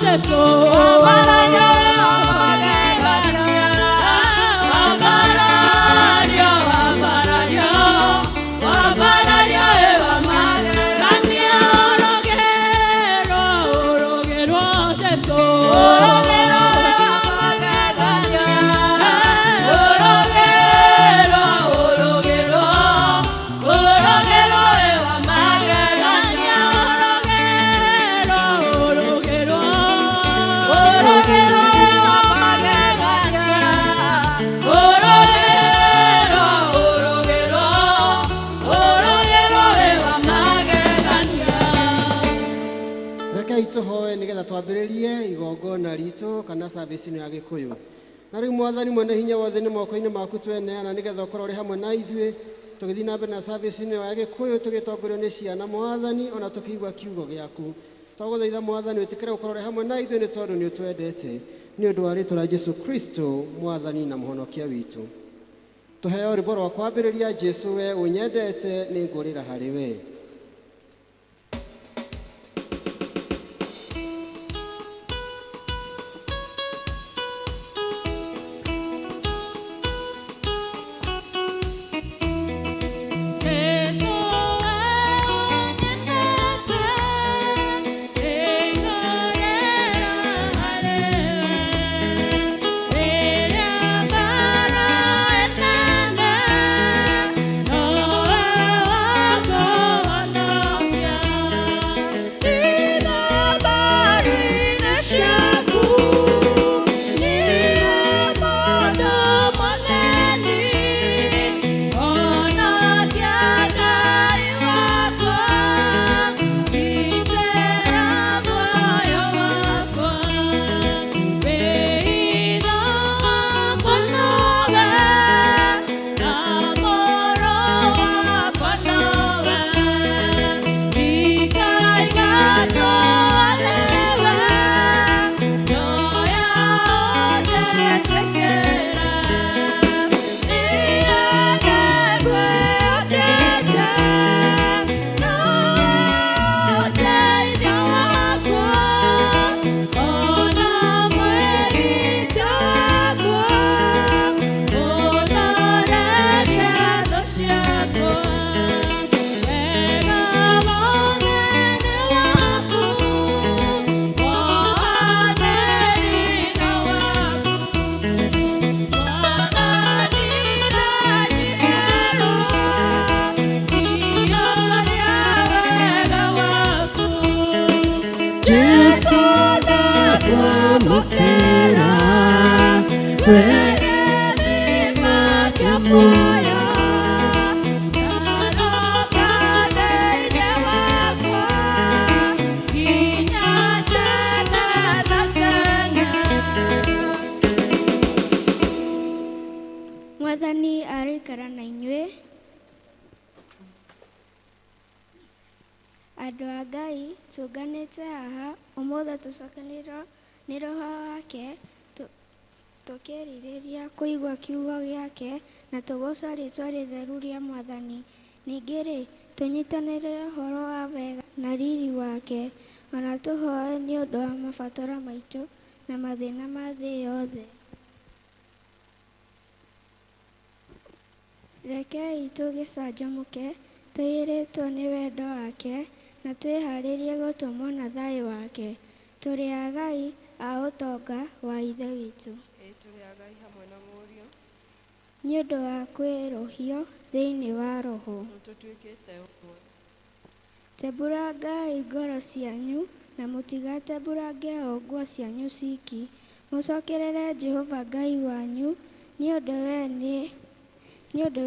Jesu Twambĩrĩrie igongona ritũ kana service ĩno ya Gĩkũyũ. Na rĩu Mwathani mwene hinya wothe nĩ moko-inĩ maku tweneana nĩgetha ũkorwo ũrĩ hamwe na ithuĩ tũgĩthiĩ na mbere na service ĩno ya Gĩkũyũ tũgĩtongorio nĩ ciana Mwathani ona tũkĩigua kiugo gĩaku. Twagũthaitha Mwathani wĩtĩkĩre gũkorwo ũrĩ hamwe na ithuĩ nĩ tondũ nĩ ũtwendete nĩ ũndũ wa rĩĩtwa rĩa Jesũ Kristo Mwathani na Mũhonokia witũ. Tũheo rwĩmbo rwa kwambĩrĩria Jesũ we ũnyendete nĩ ngũrĩra harĩ we. Mwathani arĩikara na inyuĩ. Andũ a Ngai tũnganĩte haha ũmũthĩ tũcokanĩrĩirwo nĩ Roho wake tũkĩrirĩria kũigua kiugo gĩake na tũgooce rĩĩtwa rĩtheru rĩa Mwathani. Ningĩ-rĩ, tũnyitanĩre ũhoro wa wega na riri wake, ona tũhoe nĩ ũndũ wa mabataro maitũ na mathĩna ma thĩ yothe. Rekei tũgĩcanjamũke tũiyũrĩtwo nĩ wendo wake na twĩharĩrie gũtũmwo na thayũ wake. Tũrĩ agai a ũtonga wa Ithe witũ. Tũrĩ agai hamwe na Mũriũ. Nĩ ũndũ wa kwĩrũhio thĩinĩ wa Roho. Nĩtũtuĩkĩte ũmwe. Tembũrangai ngoro cianyu na mũtigatembũrange o nguo cianyu ciki. Mũcokerere Jehova Ngai wanyu nĩ ũndũ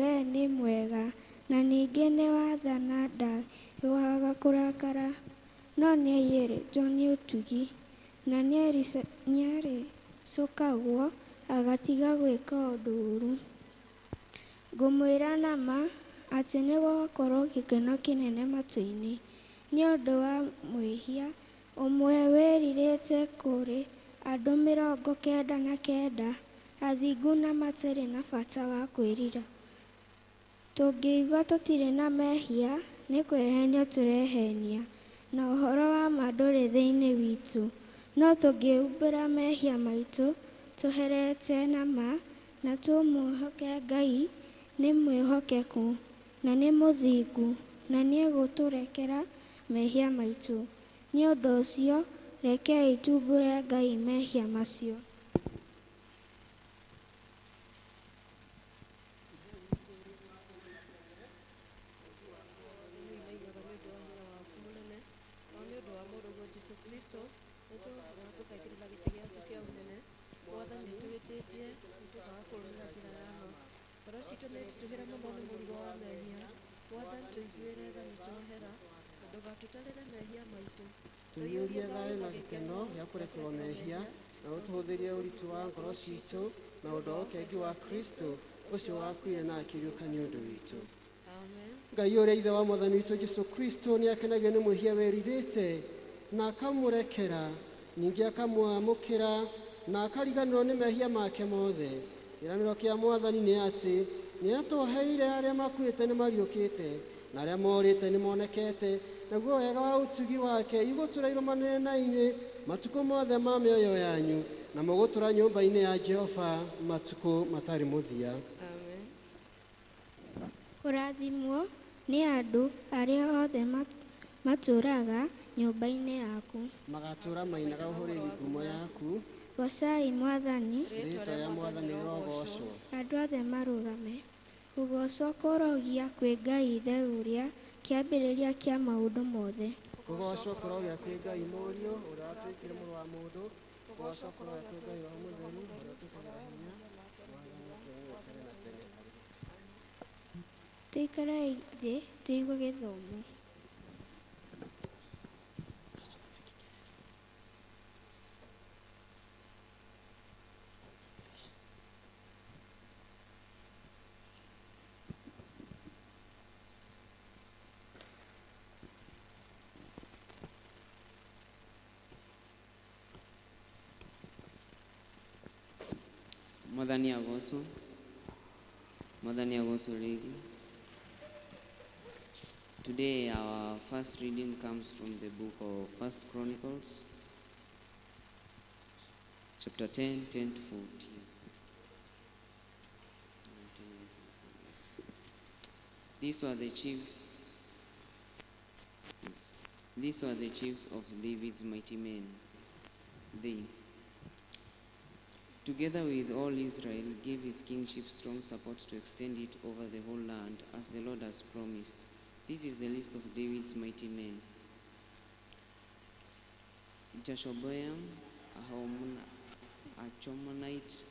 we nĩ mwega na ningĩ nĩ wa tha na ndahiũhaga kũrakara, no nĩaiyũrĩtwo nĩ ũtugi na nĩaricũkagwo agatiga gwĩka ũndũ ũũru. Ngũmwĩra na ma atĩ nĩgũgakorwo gĩkeno kĩnene matu-inĩ nĩ ũndũ wa mwĩhia ũmwe wĩrirĩte kũrĩ andũ 99 athingu na matarĩ na bata wa kwĩrira. Tũngĩigua tũtirĩ na mehia nĩ kwĩhenia tũrehenia, na ũhoro wa ma ndũrĩ thĩinĩ witũ. No tũngĩumbũra mehia maitũ tũherete na ma na tũmwĩhoke Ngai nĩ mwĩhokeku na nĩ mũthingu na nĩegũtũrekera mehia maitũ. Nĩ ũndũ ũcio rekei tumbũre Ngai mehia macio. Nĩũinainaga nĩ ũndũ wa hinya waku mũnene, na nĩ ũndũ wa Mũrũguo Jesũ Kristo, nĩtũũkaga tũkaigĩrĩra gĩtĩ gĩaku kĩa ũnene. Mwathani, nĩtwĩtĩtie, nĩtũkaga kũrũmĩrĩra njĩra ya ma. Ngoro citũ nĩnditũhĩre mũno nĩ mũrigo wa mehia. Mwathani, tũiguĩre tha, nĩtuohera, na ndũgatũtarĩre mehia maitũ. Tũiyũrie thayũ na gĩkeno gĩa kũrekerwo mehia, na ũtũhũthĩrie ũritũ wa ngoro citũ na ũndũ wa ũkengi wa Kristo ũcio wakuire na akĩriũka nĩ ũndũ witũ. Amen. Ngai ũrĩa ithe wa Mwathani witũ Jesũ Kristo nĩ akenagio nĩ mwĩhia werirĩte na akamũrekera, ningĩ akamwamũkĩra na akariganĩrwo nĩ mehia make mothe. Kĩĩranĩro kĩa Mwathani nĩ atĩ nĩ atũheire arĩa makuĩte nĩ mariũkĩte na arĩa morĩte nĩ monekete, naguo wega wa ũtugi wake igũtũra irũmanĩrĩre na inyuĩ matukũ mothe ma mĩoyo yanyu, na mũgũtũra nyũmba-inĩ ya Jehova matukũ matarĩ mũthia. Amen. Kũrathimwo nĩ andũ arĩa othe matũũraga nyũmba-inĩ yaku. Magatũũra mainaga ũhũrĩri ngumo yaku. Goocai Mwathani. Rĩĩtwa rĩa Mwathani rĩrogoocwo. Andũ othe marũgame. Kũgoocwo kũrogia kwĩ Ngai Ithe ũrĩa kĩambĩrĩria kĩa maũndũ mothe. Kũgoocwo kũrogĩa kwĩ Ngai Mũriũ ũrĩa watuĩkire mũrũ wa mũndũ. Kũgoocwo kũrogĩa kwĩ Ngai Roho Mũtheru ũrĩa ũtwĩkagĩra hinya. Mwathani akenio tene na tene. Tũikarei thĩ tũigue gĩthomo. Mwathani agocwo. Mwathani agocwo rĩngĩ. Today our first reading comes from the book of First Chronicles, chapter 10, 10 to 14. These were the chiefs. These were the chiefs of David's mighty men. They, together with all Israel, gave his kingship strong support to extend it over the whole land, as the Lord has promised. This is the list of David's mighty men. Jashobeam, a Chomonite,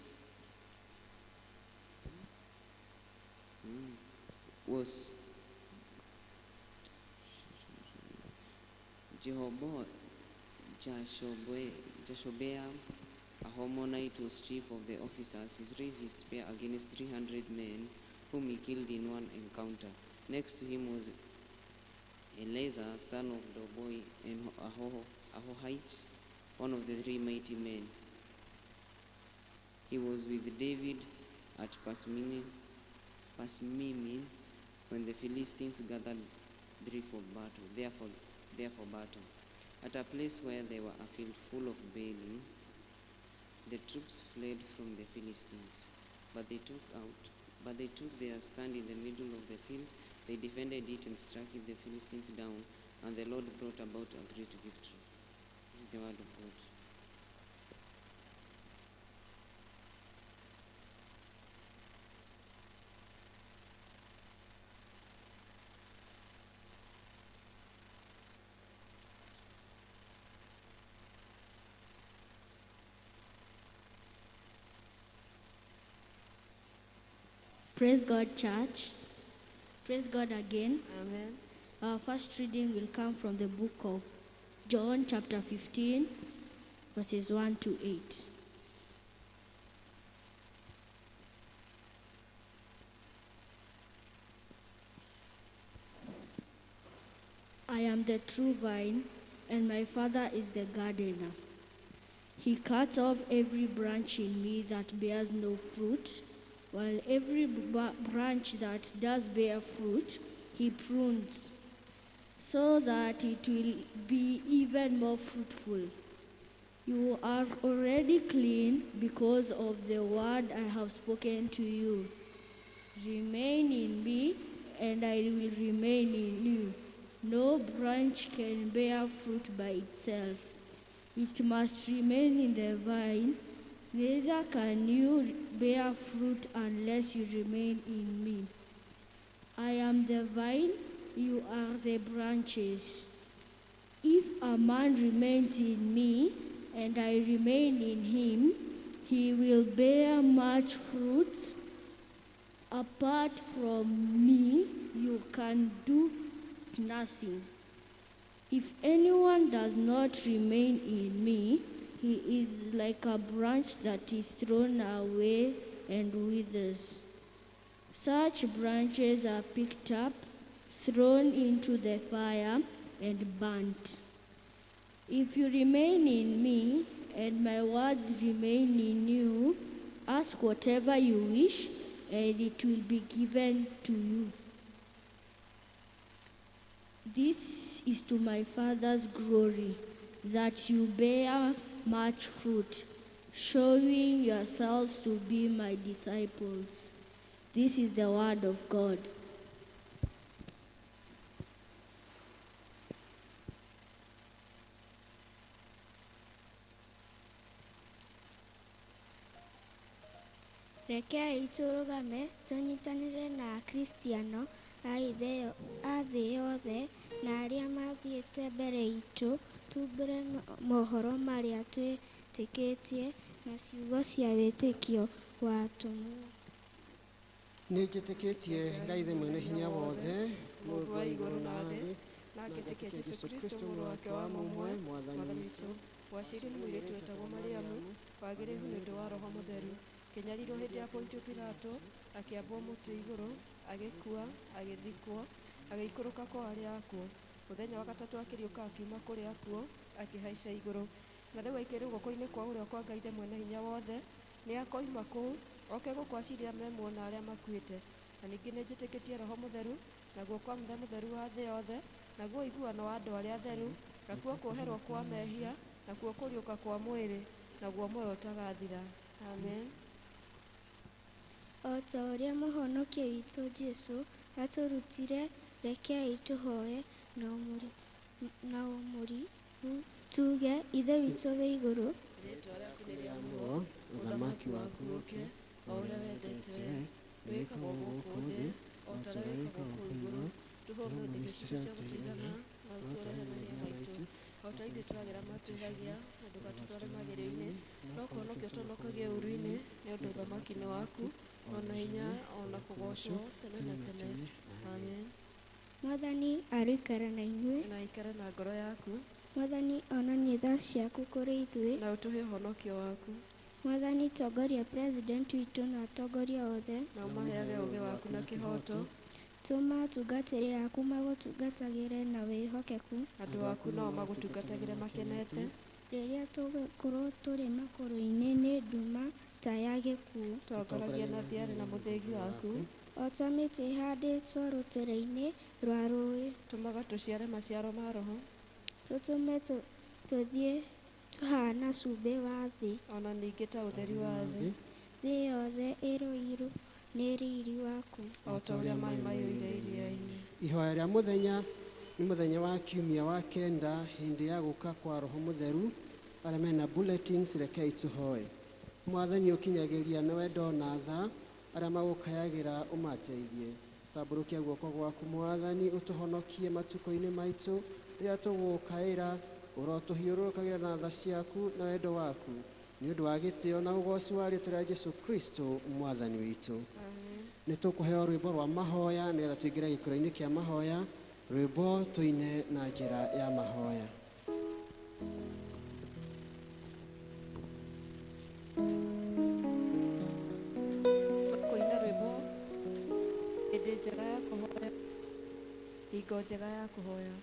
was Jashobeam, a Homonite, was chief of the officers. He raised his spear against 300 men, whom he killed in one encounter. Next to him was Eleazar, son of Doboi, and Ahohite, one of the three mighty men. He was with David at Pasmimim when the Philistines gathered there for battle. At a place where there were a field full of barley, the troops fled from the Philistines, but they took their stand in the middle of the field. They defended it and struck the Philistines down, and the Lord brought about a great victory. This is the word of God. Praise God, church. Praise God again. Amen. Our first reading will come from the book of John, chapter 15, verses 1 to 8. I am the true vine, and my Father is the gardener. He cuts off every branch in me that bears no fruit, while every branch that does bear fruit, he prunes, so that it will be even more fruitful. You are already clean because of the word I have spoken to you. Remain in me, and I will remain in you. No branch can bear fruit by itself. It must remain in the vine. Neither can you bear fruit unless you remain in me. I am the vine, you are the branches. If a man remains in me, and I remain in him, he will bear much fruit. Apart from me, you can do nothing. If anyone does not remain in me, he is like a branch that is thrown away and withers. Such branches are picked up, thrown into the fire, and burnt. If you remain in me, and my words remain in you, ask whatever you wish, and it will be given to you. This is to my Father's glory, that you bear much fruit, showing yourselves to be my disciples. This is the word of God. Rekei tũrũgame tũnyitanĩre na Akristiano a thĩ yothe na arĩa mathiĩte mbere itũ tumbũre mohoro marĩa twĩtĩkĩtie na ciugo cia wĩtĩkio wa atũmwo. Nĩ njĩtĩkĩtie Ngai Ithe mwene hinya wothe, Mũũmbi wa igũrũ na thĩ, na na ngĩtĩkia ngetĩkia Jesũ Jesũ Kristo Kristo mũrũ mũrũ wake wake wa wa mũmwe, mũmwe, Mwathani Mwathani witũ, witũ, waciarirwo nĩ mũirĩtu wetagwo Mariamu, wagĩrĩirwo nĩ ũndũ wa Roho Mũtheru, kĩnyarirwo hĩndĩ ya Pontio Pilato, akĩambwo mũtĩ igũrũ, agĩkua, agĩthikwo, agĩikũrũka kwa arĩa akuũ. Mũthenya wa gatatũ akĩriũka akiuma kũrĩ akuũ, akĩhaica igũrũ. Na rĩu aikaire guoko-inĩ kwa ũrĩo kwa Ngai Ithe mwene hinya wothe, nĩ akoima kũu, oke gũkũ aciirĩra me muoyo na arĩa makuĩte. Na ningĩ nĩ njĩtĩkĩtie Roho Mũtheru, naguo kwa Mũthe Mũtheru wa thĩ yothe, naguo ũiguano wa andũ arĩa atheru, nakuo kuoherwo kwa mehia, nakuo kũriũka kwa mwĩrĩ, naguo muoyo ũtagathira. Amen. O ta ũrĩa Mũhonokia witũ Jesũ atũrutire, rekei tũhoe na ũmũriru tuge, Ithe witũ wĩ igũrũ, Rĩĩtwa rĩaku nĩ rĩamũrwo, ũthamaki waku ũũke, o ũrĩa wendete wee, wĩkagwo gũkũ thĩ o ta ũrĩa wĩkagwo kũu igũrũ. Tũhe ũmũthĩ irio citũ cia gũtũigana, na ũtuohere mehia maitũ, o ta ithuĩ tũragĩra matwĩhagia, na ndũgatũtware magerio-inĩ, no kũhonokia ũtũhonokagie ũũru-inĩ, nĩ ũndũ ũthamaki nĩ waku, o na hinya, o na kũgoocwo tene na tene. Amen. Mwathani aroikara na inyuĩ. Na ikare na ngoro yaku, Mwathani onanie tha ciaku kũrĩ ithuĩ. na ũtũhe ũhonokio waku, Mwathani tongoria president witũ na atongoria othe. na ũmaheage ũũgĩ waku na kĩhooto, Tũma atungatĩri aku magũtungatagĩre na wĩhokeku. andũ aku nao magũtungatagĩre makenete. Rĩrĩa tũgũkorwo tũrĩ makũrũ-inĩ nĩ nduma ta ya gĩkuũ. Tongoragia na thiarĩ na mũthĩgi waku, O ta mĩtĩ ĩhandĩtwo rũtere-inĩ rwa rũũĩ. tũmaga tũciare maciaro ma Roho, Tũtũme tũthiĩ tũhaana cumbĩ wa thĩ. o na ningĩ ta ũtheri wa thĩ, Thĩ yothe ĩrũirwo nĩ riri waku. o ta ũrĩa maĩ maiyũire iria-inĩ. Ihoya rĩa mũthenya nĩ mũthenya wa kiumia wa kenda hĩndĩ ya gũka kwa Roho Mũtheru. Arĩa mena bulletins rekei tũhoe. Mwathani ũkinyagĩria na wendo na tha arĩa magũkayagĩra ũmateithie. Tambũrũkia guoko gwaku Mwathani ũtũhonokie matukũ-inĩ maitũ rĩrĩa tũgũkaĩra, ũrotũhiũrũrũkagĩra na tha ciaku na wendo waku nĩ ũndũ wa gĩtĩo na ũgooci wa rĩĩtwa rĩa Jesũ Kristo Mwathani witũ. Nĩ tũkũheo rwĩmbo rwa mahoya nĩgetha tũingĩre gĩkĩro-inĩ kĩa mahoya, rwĩmbo tũine na njĩra ya mahoya. Kũina rwĩmbo hĩndĩ njega ya kũhoya, hingo njega ya kũhoya,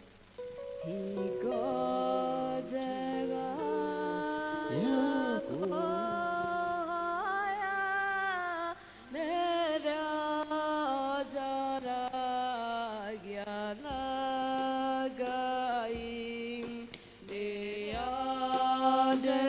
hingo njega ya kũhoya nĩrĩo njaragia na Ngai, nĩyo ndĩ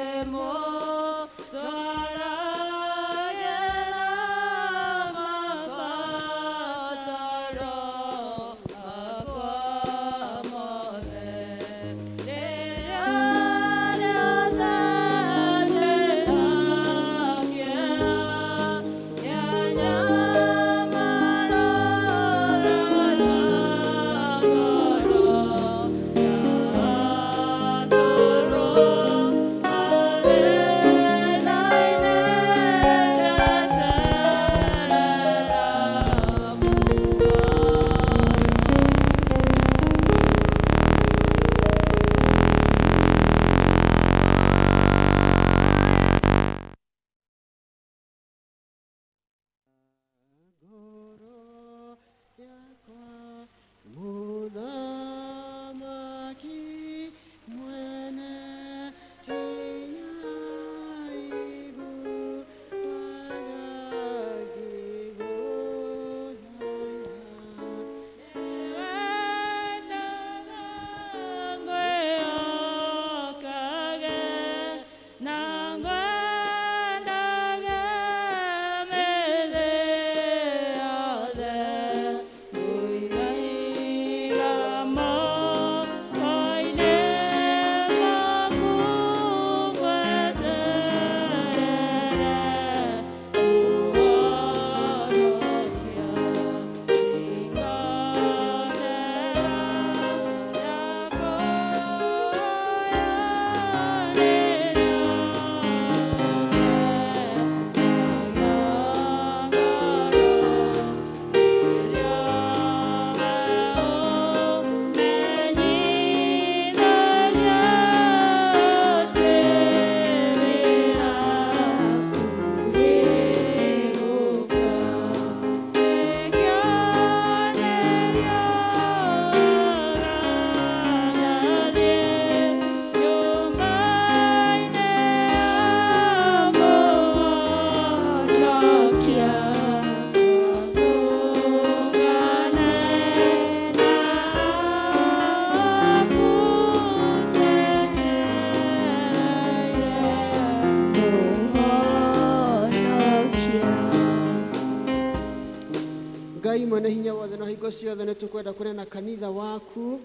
Ngai mwene hinya wothe na hingo ciothe nĩ tũkwenda kũneana kanitha waku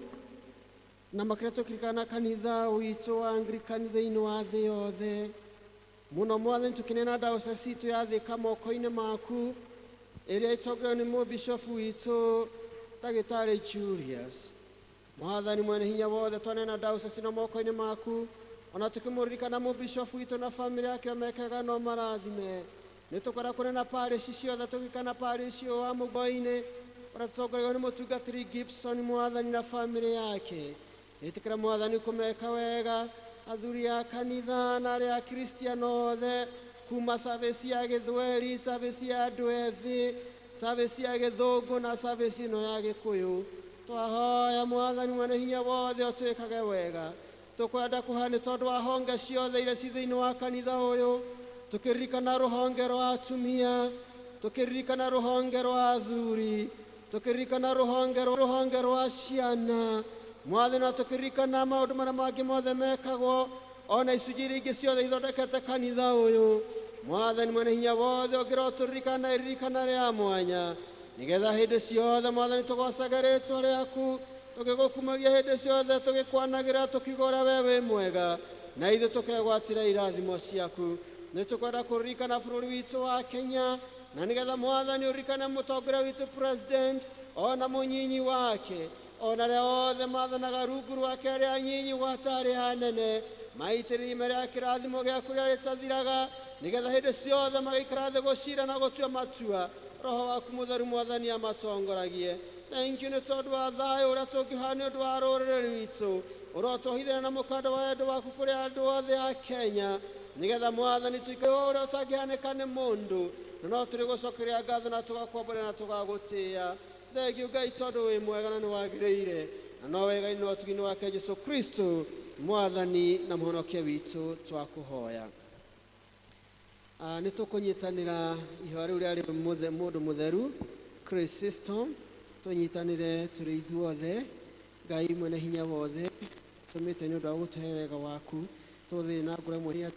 na makĩria tũkĩririkana kanitha witũ wa Anglican thĩinĩ wa thĩ yothe mũno mwathani tũkĩneana diocese itũ ya Thĩka moko-inĩ maku ĩrĩa ĩtongorio nĩ mũbishofu witũ Ndagĩtarĩ Julius. Mwathani mwene hinya wothe twaneana diocese ĩno moko-inĩ maku ona tũkĩmũririkana mũbishofu witũ na bamĩrĩ yake mekaga no marathime. Nĩ tũkwenda kũneana parish ciothe tũkĩririkana parish ũyũ wa Mũgoinĩ ũrĩa tũtongoreirwo nĩ mũtungatĩri Gibson mwathani na bamĩrĩ yake. Ĩtĩkĩra mwathani kũmeka wega athuri a kanitha na arĩa akristiano othe kuma service ya gĩthweri, service ya andũ ethĩ, service ya gĩthũngũ na service ĩno ya gĩkũyũ. Twahoya mwathani mwene hinya wothe ũtwĩkage wega. Tũkwenda kũhoya nĩ tondũ wa honge ciothe iria ci thĩinĩ wa kanitha ũyũ, tũkĩririkana rũhonge rwa atumia, tũkĩririkana rũhonge rwa athuri, tũkĩririkana rũhonge rwa ciana mwathani, na tũkĩririkana maũndũ marĩa mangĩ mothe mekagwo ona icunjĩ iria ingĩ ciothe ithondekete kanitha ũyũ. Mwathani mwene hinya wothe ũngĩrotũririkana iririkana rĩa mwanya nĩgetha hĩndĩ ciothe mwathani tũgocage rĩtwa rĩaku tũgĩgũkumagia hĩndĩ ciothe tũgĩkwanagĩra tũkiuga ũrĩa we wĩ mwega na ithuĩ tũkegwatĩra irathimo ciaku. Nĩ tũkwenda kũririkana bũrũri witũ wa Kenya na nĩgetha mwathani ũririkane mũtongoria witũ president ona mũnyinyi wake ona arĩa othe mathanaga rungu rwake arĩa anyinyi gwata arĩa anene maitĩrĩrie ime rĩa kĩrathimo gĩaku rĩrĩa rĩtathiraga nĩgetha hĩndĩ ciothe magaikara thĩ gũcira na gũtua matua roho waku mũtheru mwathani amatongoragie. Thank you nĩ tondũ wa thayũ ũrĩa tũngĩhoya nĩ ũndũ wa rũrĩrĩ rwitũ ũrotũhithĩra na mũkanda wa wendo waku kũrĩ andũ othe a Kenya nĩgetha mwathani tuike ũrĩa ũtangĩhanĩka nĩ mũndũ na no tũrĩ gũcokeria ngatho na tũgakwambũra na tũgagũtĩĩa. Thank you Ngai tondũ wĩ mwega na nĩ wagĩrĩire na no wega-inĩ wa ũtugi-inĩ wake Jesũ Kristo mwathani na mũhonokia witũ twakũhoya. Nĩ tũkũnyitanĩra ihoya rĩu rĩarĩ mũndũ mũtheru Chrysostom, tũnyitanĩre tũrĩ ithuothe. Ngai mwene hinya wothe tũmĩte nĩ ũndũ wa gũtũhe wega waku tũthĩ na ngoro ĩmwe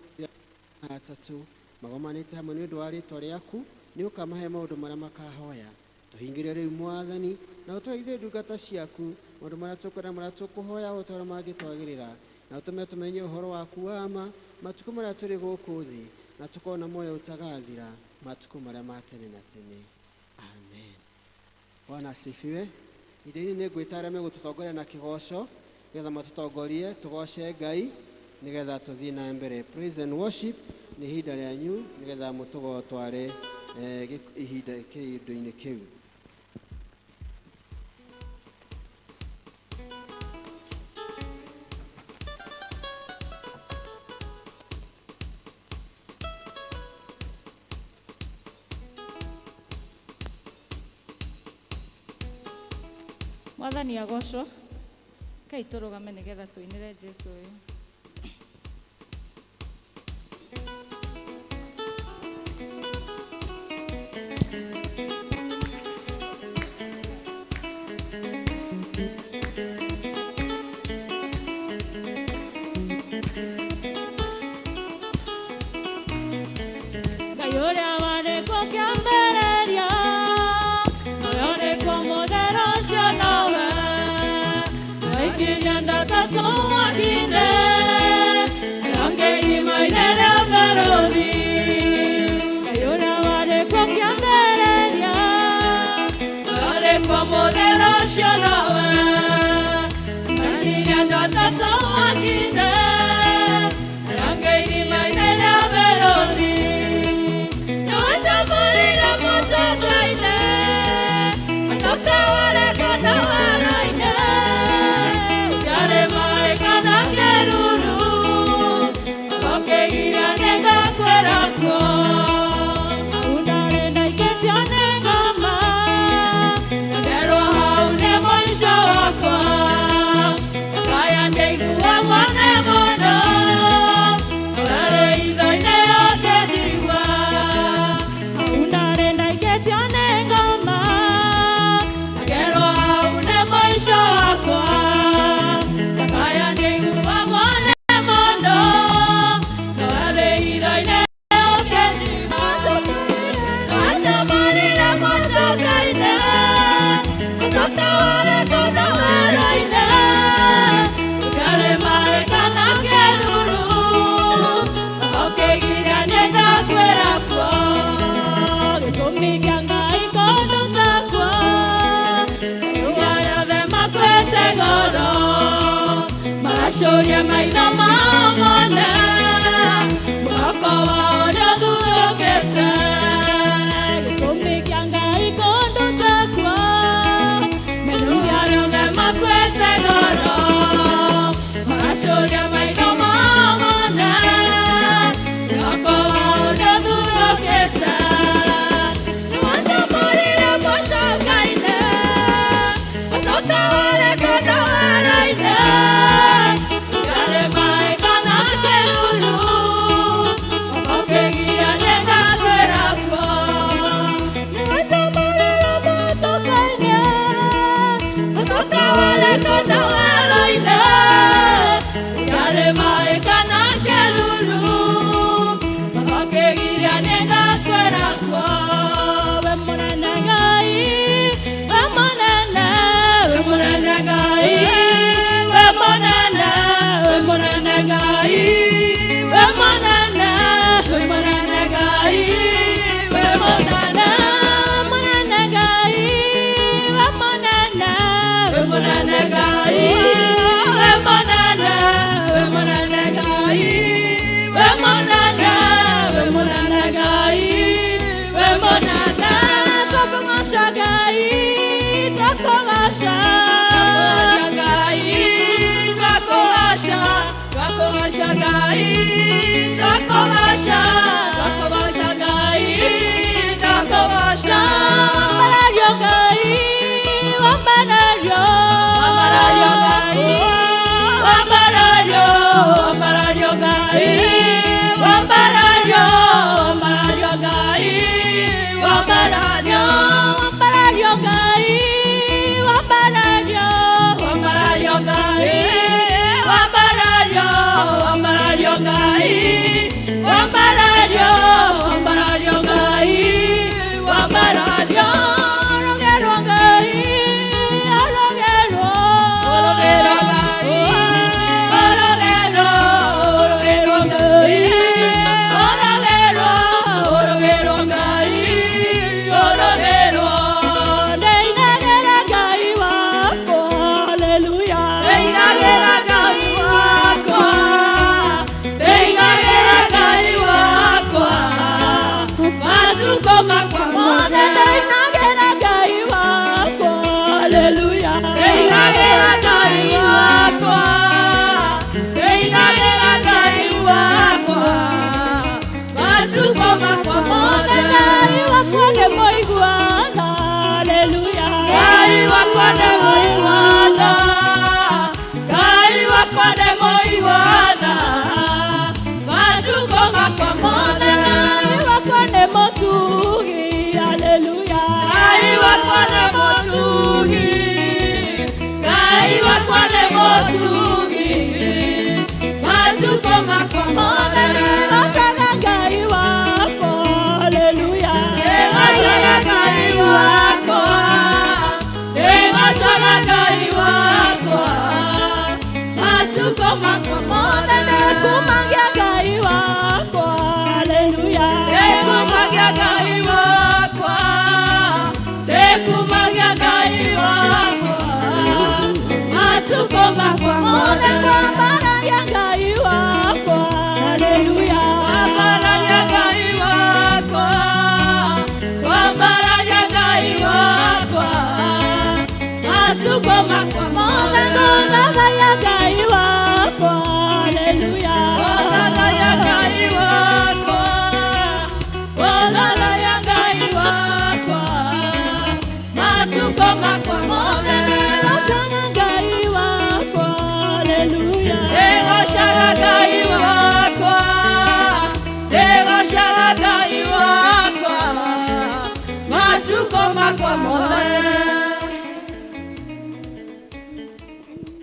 na atatũ magomanĩte hamwe nĩ ũndũ wa rĩtwa rĩaku nĩ ũkamahe maũndũ marĩa makahoya. Tũhingĩrie rĩu mwathani na ũtũhe ithuĩ ndungata ciaku maũndũ marĩa tũkwenda marĩa tũkũhoya o ta ũrĩa mangĩtwagĩrĩra na ũtũme tũmenye ũhoro waku wa ma matukũ marĩa tũrĩ gũkũ thĩ na tũkorwo na muoyo ũtagathira matukũ marĩa ma tene na tene. Amen. Bwana asifiwe. Ihinda-inĩ nĩ ngwĩta arĩa megũtũtongoria na kĩgoco nĩgetha matũtongorie tũgoce Ngai nĩgetha tũthiĩ na mbere. Praise and worship nĩ ihinda rĩanyu nĩgetha mũtũgotware ihinda kĩndũ-inĩ kĩu. Mwathani agocwo kai tũrũgame nĩgetha tũinĩre Jesũ ũyũ. Ngai ũrĩa warĩ kuo kĩambĩrĩria nowe ũrĩ kuo mũthera ũcio nowe waikirie ndathatũ mwaki-inĩ ĩrĩa irima-inĩ rĩa mĩrũthi. Ngai ũrĩa warĩ kuo kĩambĩrĩria nowe ũrĩ kuo mũthera ũcio nowe waikirie ndathatũ mwaki-inĩ ĩrĩa irima-inĩ rĩa mĩrũthi. Nĩwatamũrire mũtũtũ-inĩ acoka warekana wara-inĩ ũtiarĩ maĩ kana kĩruru.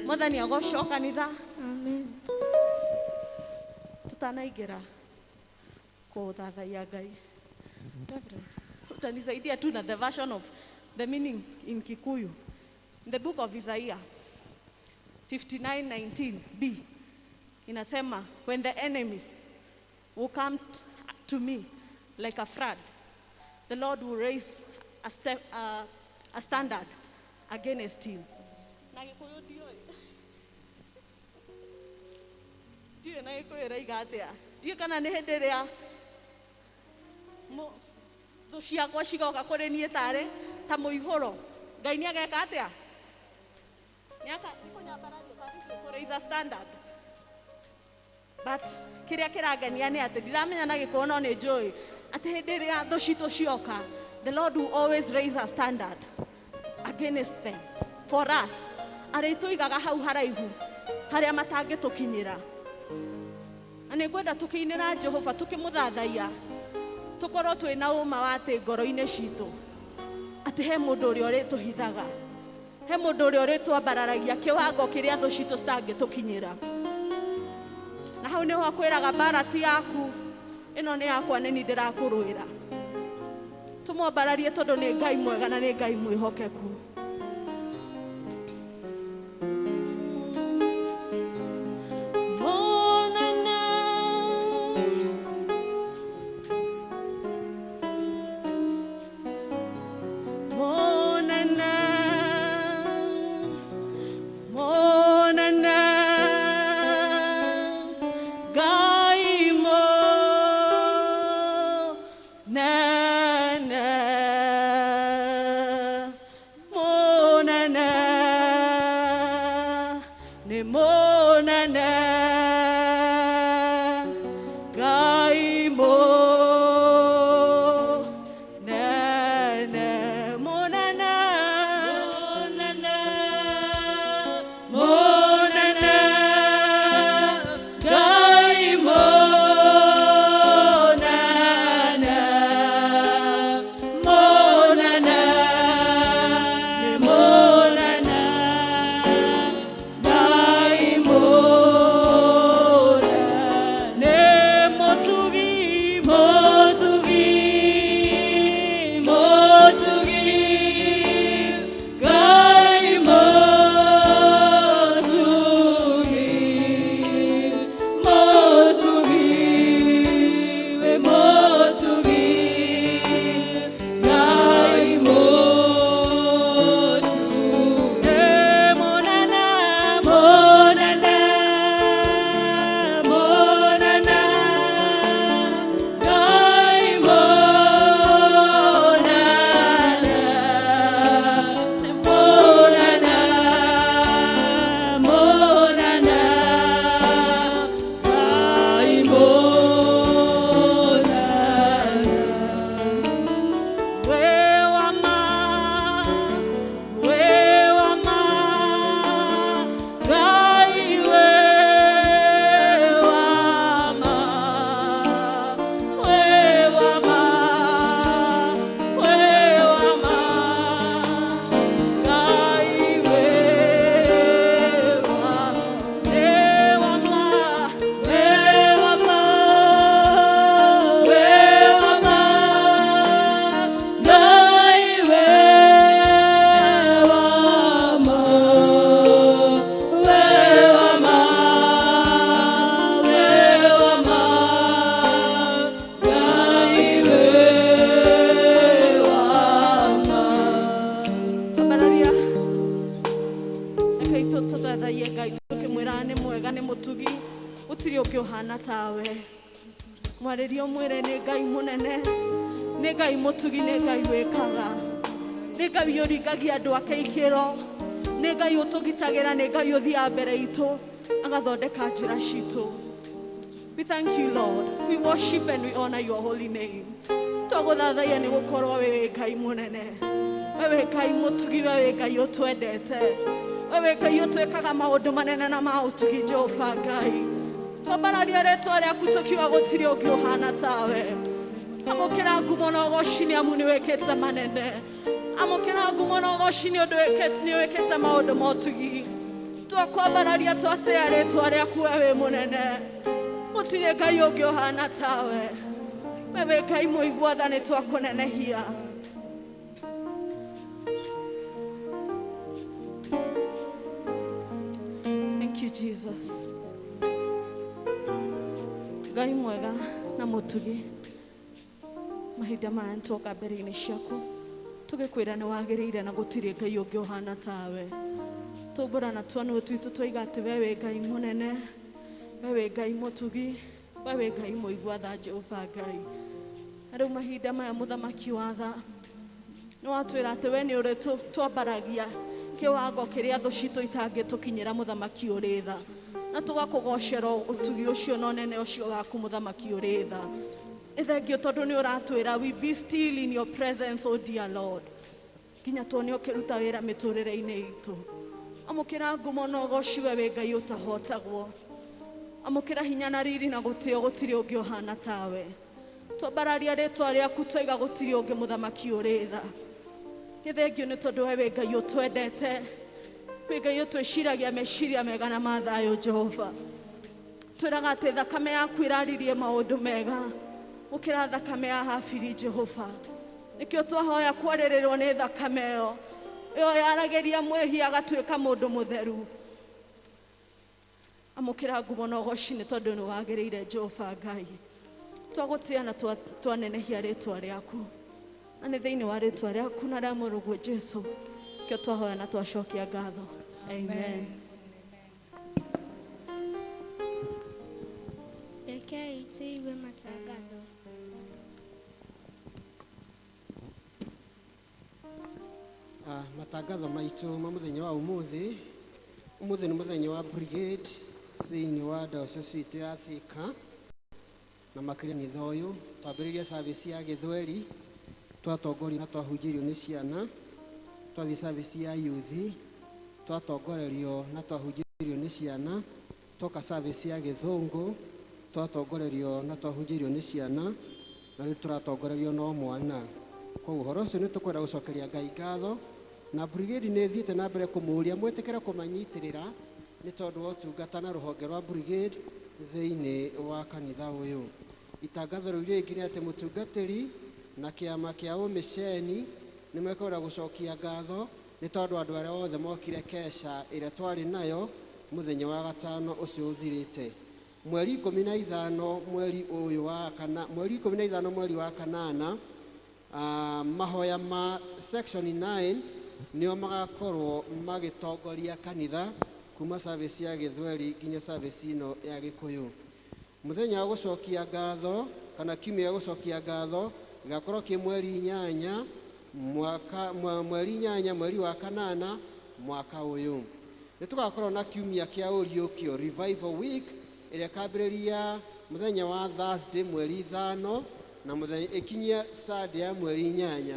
Mwathani agocwo kanitha. Amen. Tutanaingĩra kũthathaiya Ngai. Reverend, utanisaidia tu na the version of the meaning in Kikuyu. In the book of Isaiah 59:19b inasema, when the enemy will come to me like a flood, the Lord will raise a standard against him. Na Gikuyu ndiũĩ. Ndiũĩ na Gĩkũyũ ĩroiga atĩa. Ndiũĩ kana nĩ hĩndĩ ĩrĩa thũ ciakwa cigoka kũrĩ niĩ tarĩ ta mũihũro. Ngai nĩ ageka atĩa? Nĩ kũnyambararia kana kũraise standard. But kĩrĩa kĩrangenia nĩ atĩ ndiramenya na Gĩkũyũ no nĩ njũĩ atĩ hĩndĩ ĩrĩa thũ citũ cioka, the Lord will always raise a standard against them for us. Arĩtũigaga hau haraihu harĩa matangĩtũkinyĩra. Na nĩ ngwenda tũkĩinĩra Jehova tũkĩmũthathaiya tũkorwo twĩna ũma wa atĩ ngoro-inĩ citũ atĩ he mũndũ ũrĩa ũrĩtũhithaga, he mũndũ ũrĩa ũrĩtwambararagia kĩwango kĩrĩa thũ citũ citangĩtũkinyĩra. Na hau nĩho akwĩraga mbara ti yaku, ĩno nĩ yakwa, nĩ niĩ ndĩrakũrũĩra. Tũmwambararie tondũ nĩ Ngai mwega na nĩ Ngai mwĩhokeku. We thank you, Lord. We worship and we honor your holy name. Twagũthathaiya nĩ gũkorwo wĩ Ngai mũnene, wewe Ngai mũtugi, wewe Ngai ũtwendete, wewe Ngai ũtwĩkaga maũndũ manene na ma ũtugi. Jehova Ngai, twambararia rĩtwa rĩaku tũkiuga gũtirĩ ũngĩ ũhana tawe. Amũkĩra ngumo na ũgoci nĩ amu nĩ wĩkĩte manene. Amũkĩra ngumo na ũgoci nĩ ũndũ nĩ wĩkĩte maũndũ ma ũtugi. Twakwambararia twatĩa rĩtwa rĩaku wewe mũnene, gũtirĩ Ngai ũngĩ ũhana tawe. Wewe Ngai mũigua tha nĩ twakũnenehia. Thank you, Jesus. Ngai mwega na mũtugi, mahinda maya nĩtwoka mbere-inĩ ciaku tũgĩkwĩra nĩ wagĩrĩire na gũtirĩ Ngai ũngĩ ũhana tawe. Tũmbũra na twanũ twitũ twoiga atĩ we wĩ Ngai mũnene, We wĩ Ngai mũtugi, we wĩ Ngai mũigua tha Jehova Ngai. Na rĩu mahinda maya mũthamaki wa tha, nĩ watwĩra atĩ we nĩ ũrĩ twambaragia kĩwango kĩrĩa thũ citũ itangĩtũkinyĩra mũthamaki ũrĩ tha. Na tũgakũgocera ũtugi ũcio na ũnene ũcio waku mũthamaki ũrĩ tha. Nĩ thengio tondũ nĩ ũratwĩra we be still in your presence, O dear Lord. Nginya tuone ũkĩruta wĩra mĩtũrĩre-inĩ itũ. Amũkĩra ngumo na ũgoci we wĩ Ngai ũtahotagwo. Amũkĩra hinya na riri na gũtĩo gũtirĩ ũngĩ ũhana tawe. Twambararia rĩtwa rĩaku twaiga gũtirĩ ũngĩ mũthamaki ũrĩ tha. Nĩ thengio nĩ tondũ we wĩ Ngai ũtwendete. Wĩ Ngai ũtwĩciragia meciria mega na ma thayũ Jehova. Twĩraga atĩ thakame yaku ĩraririe maũndũ mega gũkĩra thakame ya Habili Jehova. Nĩkĩo twahoya kwarĩrĩrwo nĩ thakame ĩyo. Ĩyo yaragĩria mwĩhia agatuĩka mũndũ mũtheru. Amũkĩra ngumo na ũgoci nĩ tondũ nĩ wagĩrĩire Jehova Ngai. Twagũtĩa na twanenehia rĩtwa rĩaku. Na nĩ thĩinĩ wa rĩtwa rĩaku na rĩa mũrũguo Jesu kĩo twahoya na twacokia ngatho. Amen. Rekei tũigue matangatho. Matangatho maitũ ma mũthenya wa ũmũthĩ. Ũmũthĩ nĩ mũthenya wa brigade thĩinĩ wa diocese itũ ya Thika na makĩria kanitha ũyũ. Twambĩrĩria service ya gĩthweri, twatongorio na twahunjĩrio nĩ ciana, twathiĩ service ya youth, twatongorerio na twahunjĩrio nĩ ciana, twoka service ya gĩthũngũ, twatongorerio na twahunjĩrio nĩ ciana, na rĩu tũratongorerio no mwana. Koguo ũhoro ũcio nĩ tũkwenda gũcokeria Ngai ngatho, na brigade nĩ ĩthiĩte na mbere kũmũria mwĩtĩkĩre kũmanyitĩrĩra nĩ tondũ wa ũtungata na rũhonge rwa brigade thĩinĩ wa kanitha ũyũ. Itangatho rĩu rĩngĩ nĩ atĩ mũtungatĩri na kĩama kĩa ũmĩceni nĩ mekwenda gũcokia ngatho nĩ tondũ andũ arĩa othe mokire kesha ĩrĩa twarĩ nayo mũthenya wa gatano ũcio ũthirĩte. Mweri 15 mweri ũyũ wa kana, mweri 15 mweri wa kanana, mahoya ma section 9 nĩo magakorwo magĩtongoria kanitha kuma service ya gĩthweri nginya service ĩno ya gĩkũyũ. Mũthenya wa gũcokia ngatho kana kiumia gĩa gũcokia ngatho gĩgakorwo kĩ mweri 8 mwaka, mweri 8 mweri wa kanana mwaka ũyũ. Nĩ tũgakorwo na kiumia kĩa ũriũkio Revival Week ĩrĩa ĩkambĩrĩria mũthenya wa Thursday mweri 5 na mũthenya ĩkinyie Sunday ya mweri 8.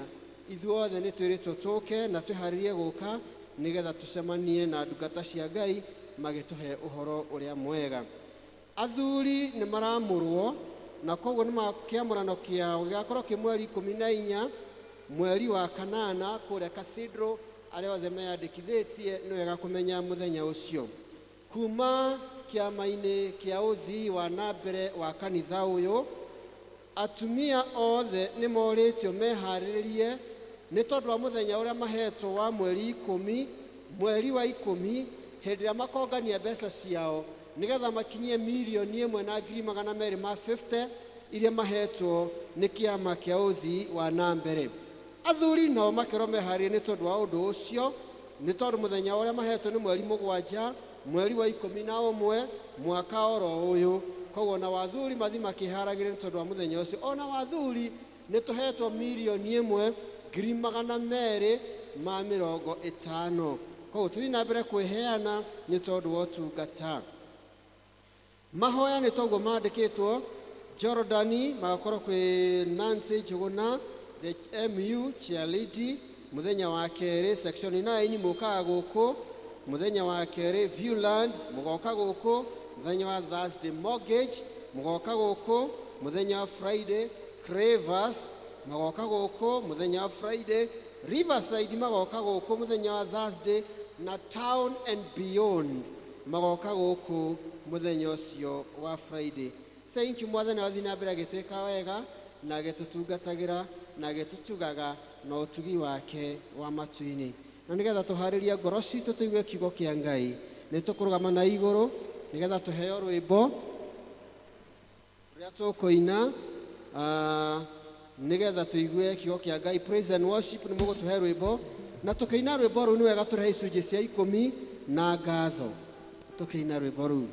Ithuothe nĩ twĩrĩtwo tũke na twĩharĩrie gũka nĩgetha tũcemanie na ndungata cia Ngai magĩtũhe ũhoro ũrĩa mwega. Athuri nĩ maramũrwo na koguo nĩ kĩamũrano kĩao gĩgakorwo kĩ mweri 14 mweri wa kanana kũrĩa Cathedral. Arĩa othe meyandĩkithĩtie nĩ wega kũmenya mũthenya ũcio. Kuma kĩama-inĩ kĩa ũthii wa na mbere wa kanitha ũyũ, atumia othe nĩ morĩtio meharĩrĩrie nĩ tondũ wa mũthenya ũrĩa mahetwo wa mweri 10 mweri wa 10 hĩndĩ ĩrĩa makongania mbeca ciao nĩgetha makinyie 1,250,000 iria mahetwo nĩ kĩama kĩa ũthii wa na mbere. Athuri nao makerwo meharĩrie nĩ tondũ wa ũndũ ũcio, nĩ tondũ mũthenya ũrĩa mahetwo nĩ mweri 7 mweri wa 11 mwaka oro ũyũ. Koguo na wathuri mathi makĩharagĩria nĩ tondũ wa mũthenya ũcio. Ona wathuri nĩ tũhetwo 1,250,000. Koguo tũthiĩ na mbere kwĩheana nĩ tondũ wa ũtungata. Mahoya nĩ toguo mandĩkĩtwo. Jordani magakorwo kwĩ Nancy Njuguna the MU chairlady mũthenya wa kerĩ. Section 9 mũkaga gũkũ mũthenya wa kerĩ. Viewland mũgoka gũkũ mũthenya wa Thursday. Mortgage mũgoka gũkũ mũthenya wa Friday. Cravers magoka gũkũ mũthenya wa Friday. Riverside magoka gũkũ mũthenya wa Thursday, na Town and Beyond magoka gũkũ mũthenya ũcio wa Friday. Thank you mwathani wathiĩ na mbere agĩtwĩka wega na agĩtũtungatagĩra na agĩtũtugaga na ũtugi wake wa matu-inĩ. Na nĩgetha tũharĩrie ngoro citũ tũigue kiugo kĩa Ngai, nĩ tũkũrũgama na igũrũ nĩgetha tũheo rwĩmbo rũrĩa tũkũina nĩgetha tũigue kiugo kĩa Ngai. Praise and worship nĩ mũgũtũhe rwĩmbo, na tũkĩina rwĩmbo rũu nĩ wega tũrehe icunjĩ cia 10 na ngatho tũkĩina rwĩmbo rũu.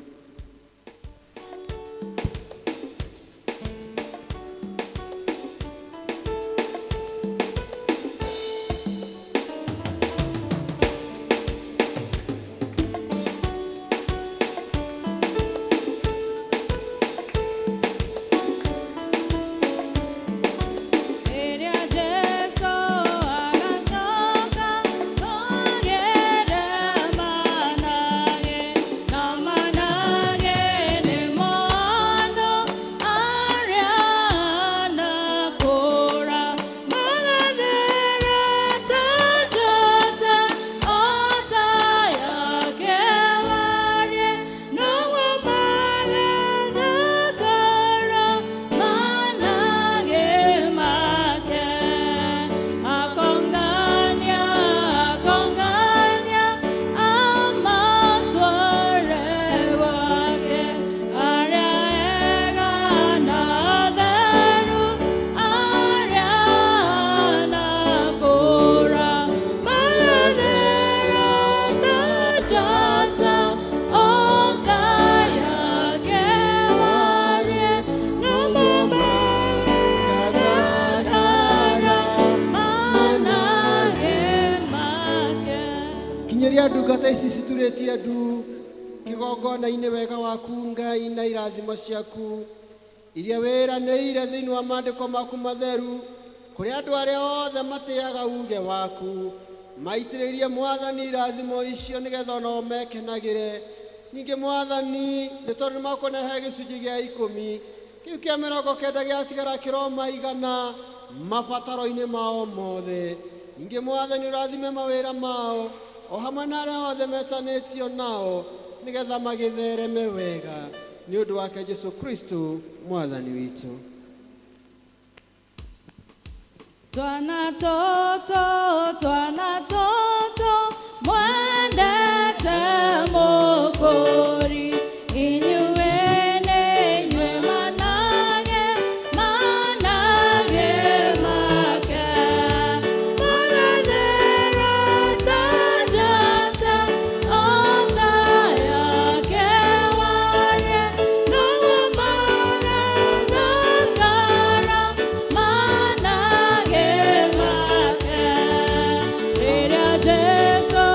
ici citurĩtie ndu kĩgongona-inĩ wega waku Ngai na irathimo ciaku iria wĩranĩire thĩinĩ wa maandĩko maku matheru kũrĩ andũ arĩa othe matĩaga uge waku maitĩrĩirie Mwathani irathimo icio nĩgetha onao mekenagĩre. Ningĩ Mwathani nĩ tondũ nĩmakũnehe gĩcunjĩ gĩa 10 kĩu kĩa 90 gĩatigara kĩromaigana mabataro-inĩ mao mothe. Ningĩ Mwathani ũrathime mawĩra mao o hamwe na arĩa othe metanĩtio nao nĩgetha magĩthereme wega nĩ ũndũ wake Jesu Kristo Mwathani witũ. Twana toto, twana toto, mwendete Mokori, inyuĩ nĩ inyuĩ manage, manage make. Mũgathĩra ta njata, o ta yake warie, noguo magathakara, manage make. Rĩrĩa Jesũ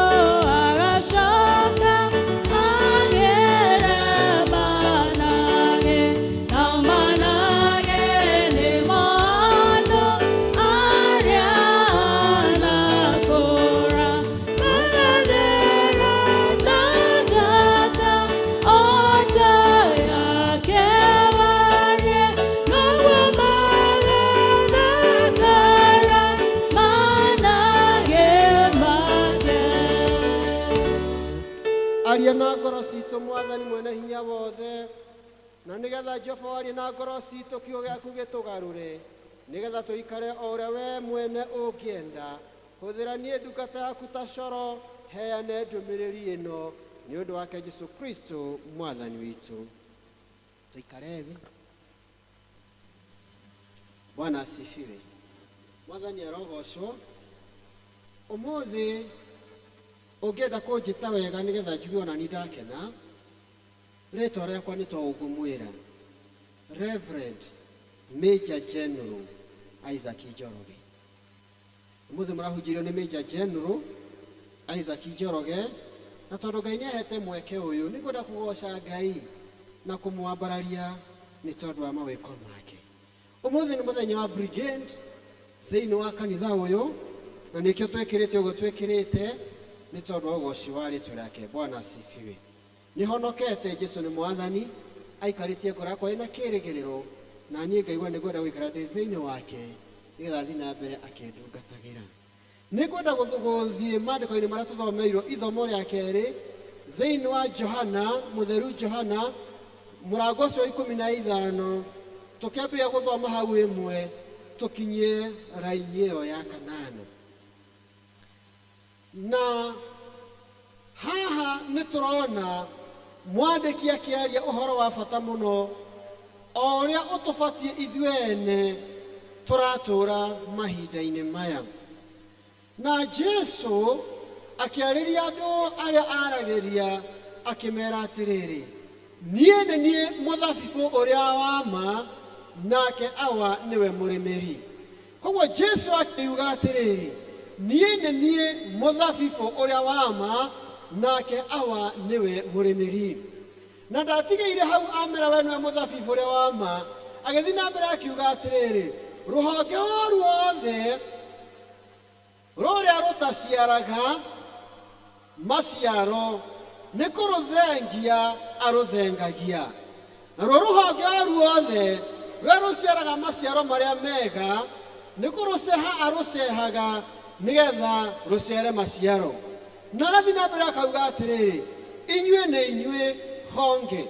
agacoka, agĩre manage, na manage nĩmo andũ arĩa anakũũra. Magathĩra ta njata, o ta yake warie, noguo magathakara, manage make. Aria na ngoro citũ Mwathani mwene hinya wothe, na nĩgetha Jehova warie na ngoro citũ kiugo gĩaku gĩtũgarũre nĩgetha tũikare o ũrĩa we mwene ũngĩenda. Hũthĩra niĩ ndungata yaku ta coro, heane ndũmĩrĩri ĩno nĩ ũndũ wake Jesu Kristo Mwathani witũ. Tũikare thĩ. Bwana asifiwe. Mwathani arogocwo. Ũmũthĩ ũngĩenda kũnjĩta wega nĩgetha njigue ona ni ndakena, rĩtwa rĩakwa nĩ to ũngũmwĩra Reverend Major General Isaac Njoroge. Ũmũthĩ mũrahunjĩrio nĩ Major General Isaac Njoroge, na tondũ Ngai nĩahete mweke ũyũ nĩngwenda kũgoca Ngai na kũmwambararia nĩ tondũ wa mawĩko make. Ũmũthĩ nĩ mũthenya wa brigade thĩinĩ wa kanitha ũyũ, na nĩkĩo twĩkĩrĩte ũguo twĩkĩrĩte nĩ tondũ wa ũgoci wa rĩtwa rĩake. Bwana asifiwe. Nĩhonokete, Jesu nĩ Mwathani, aikarĩtie ngoro yakwa ĩna kĩĩrĩgĩrĩro, na niĩ ngaigua nĩngwenda gũikara ndĩ thĩinĩ wake nĩgetha thiĩ na mbere akĩndungatagĩra. Nĩngwenda gũthiĩ maandĩko-inĩ marĩa tũthomeirwo ithomo rĩa kerĩ thĩinĩ wa Johana, mũtheru Johana, mũrango ũcio wa 15, tũkĩambĩrĩria gũthoma hau 1 tũkinyie raini ĩyo ya 8. Na haha nĩ tũrona mwandĩki akĩaria ũhoro wa bata mũno o ũrĩa ũtũbatiĩ ithuĩ ene tũratũũra mahinda-inĩ maya. Na Jesu akĩarĩria andũ arĩa aragĩria akĩmera atĩrĩrĩ, niĩ nĩ niĩ mũthabibũ ũrĩa wa ma, nake Awa nĩwe mũrĩmĩri. Koguo Jesu akiuga atĩrĩrĩ, niĩ nĩ niĩ mũthabibũ ũrĩa wa ma, nake Awa nĩwe mũrĩmĩri. Na ndatigĩire hau amera we nĩwe mũthabibũ ũrĩa wa ma, agĩthiĩ na mbere akiuga atĩrĩrĩ, rũhonge o ruothe rũrĩa rũtaciaraga maciaro nĩ kũrũthengia arũthengagia, naruo rũhonge o ruothe rũrĩa rũciaraga maciaro marĩa mega nĩ kũrũceha arũcehaga nĩgetha rũciare maciaro. Na agathiĩ na mbere akauga atĩrĩrĩ, inyuĩ nĩ inyuĩ honge,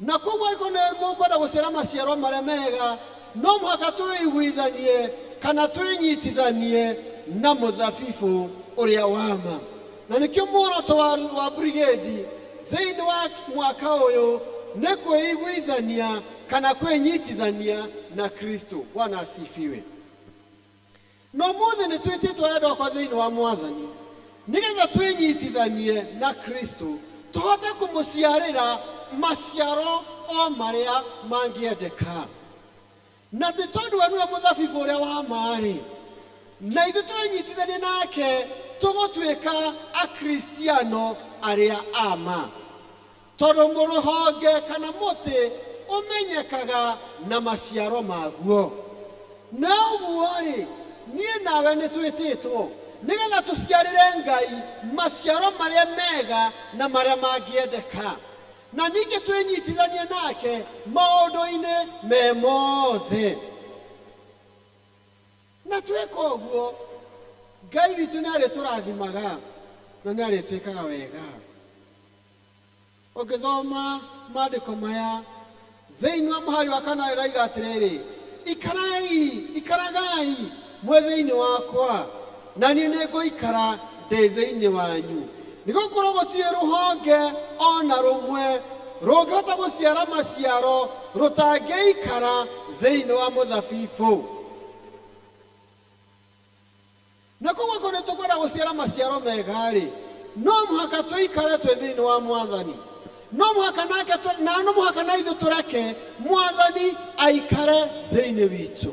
na koguo angĩkorwo nĩ mũkwenda gũciara maciaro marĩa mega no mũhaka twĩiguithanie kana twĩnyitithanie na mũthabibũ ũrĩa wa ma. Na nĩkĩo muoroto wa brigade thĩinĩ wa mwaka ũyũ nĩ kwĩiguithania kana kwĩnyitithania na Kristo. Bwana asifiwe. No mũthĩ nĩ twĩtĩtwo endwa akwa thĩinĩ wa Mwathani nĩgetha twĩnyitithanie na Kristo tũhote kũmũciarĩra maciaro o marĩa mangĩendeka. Na nĩ tondũ we nĩwe mũthabibũ ũrĩa wa ma-rĩ, na ithuĩ twenyitithania nake tũgũtuĩka Akristiano arĩa ama. Tondũ mũrũhonge kana mũtĩ ũmenyekaga na maciaro maguo. Na ũguo rĩ, niĩ nawe nĩ twĩtĩtwo nĩgetha tũciarĩre Ngai maciaro marĩa mega na marĩa mangĩendeka. Na ningĩ twĩnyitithanie nake maũndũ-inĩ me mothe. Na twĩka ũguo, Ngai witũ nĩ arĩtũrathimaga na nĩ arĩtwĩkaga wega. Ũngĩthoma maandĩko maya thĩinĩ wa mũhari wa kana ĩroiga atĩrĩrĩ, ikarai, ikaragai mwĩ thĩinĩ wakwa, na niĩ nĩngũikara ndĩ thĩinĩ wanyu. Nĩgũkorwo gũtirĩ rũhonge ona rũmwe rũngĩhota gũciara maciaro rũtangĩikara thĩinĩ wa mũthabibũ. Na koguo korwo nĩtũkwenda gũciara maciaro mega-rĩ, no mũhaka tũikare twĩ thĩinĩ wa Mwathani. No mũhaka nake na no mũhaka na ithuĩ tũreke Mwathani aikare thĩinĩ witũ.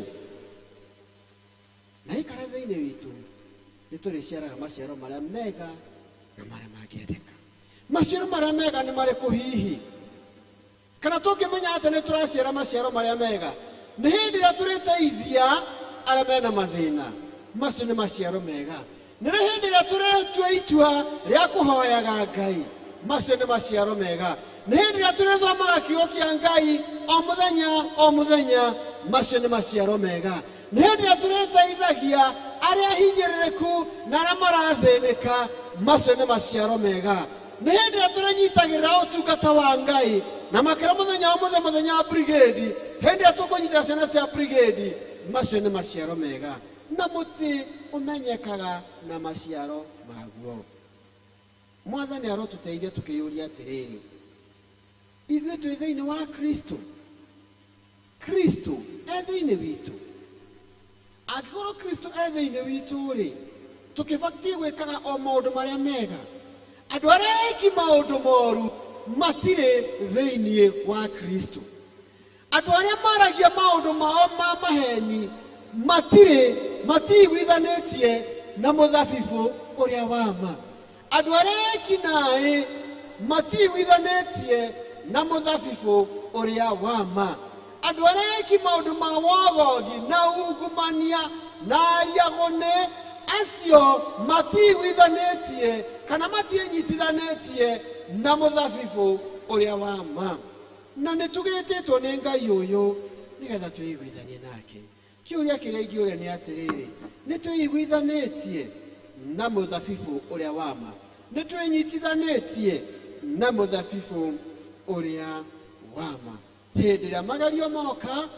Na aikare thĩinĩ witũ, nĩtũrĩciaraga maciaro marĩa mega na marĩa mangĩendeka. Maciaro marĩa mega nĩ marĩkũ hihi? Kana tũngĩmenya atĩ nĩtũraciara maciaro marĩa mega? Nĩ hĩndĩ ĩrĩa tũrĩteithia arĩa mena mathĩna. Macio nĩ maciaro mega. Nĩ hĩndĩ ĩrĩa tũretua itua rĩa kũhoyaga Ngai. Macio nĩ maciaro mega. Nĩ hĩndĩ ĩrĩa tũrĩthomaga kiugo kĩa Ngai o mũthenya o mũthenya. Macio nĩ maciaro mega. Nĩ hĩndĩ ĩrĩa tũrĩteithagia arĩa hinyĩrĩrĩku na arĩa marathĩnĩka. Macio nĩ maciaro mega. Nĩ hĩndĩ ĩrĩa tũrĩnyitagĩrĩra ũtungata wa Ngai na makĩra mũthenya o mũthenya mũthenya wa brigade, hĩndĩ ĩrĩa tũkũnyitĩra ciana cia brigade, macio nĩ maciaro mega. Na mũtĩ ũmenyekaga na maciaro maguo. Mwathani arotũteithia tũkĩyũria atĩrĩrĩ, ithuĩ twĩ thĩinĩ wa Kristo? Kristo e thĩinĩ witũ? Angĩkorwo Kristo e thĩinĩ witũ rĩ, tũkĩbatiĩ gwĩkaga o maũndũ marĩa mega. Andũ arĩa eki maũndũ moru matirĩ thĩinĩ wa Kristo. Andũ arĩa maragia maũndũ mao ma maheni matirĩ, matiiguithanĩtie na mũthabibũ ũrĩa wa ma. Andũ arĩa eki naĩ matiiguithanĩtie na mũthabibũ ũrĩa wa ma. Andũ arĩa eki maũndũ ma wogogi na ungumania na ariagũnĩ, acio matiiguithanĩtie kana matiĩnyitithanĩtie na mũthabibũ ũrĩa wa ma. Na nĩtũgĩtĩtwo nĩ Ngai ũyũ nĩgetha twĩiguithanie nake. Kĩũria kĩrĩa ingĩũria nĩ atĩrĩrĩ, nĩtwĩiguithanĩtie na mũthabibũ ũrĩa wa ma? Nĩtwĩnyitithanĩtie na mũthabibũ ũrĩa wa ma? Hĩndĩ ĩrĩa magerio moka,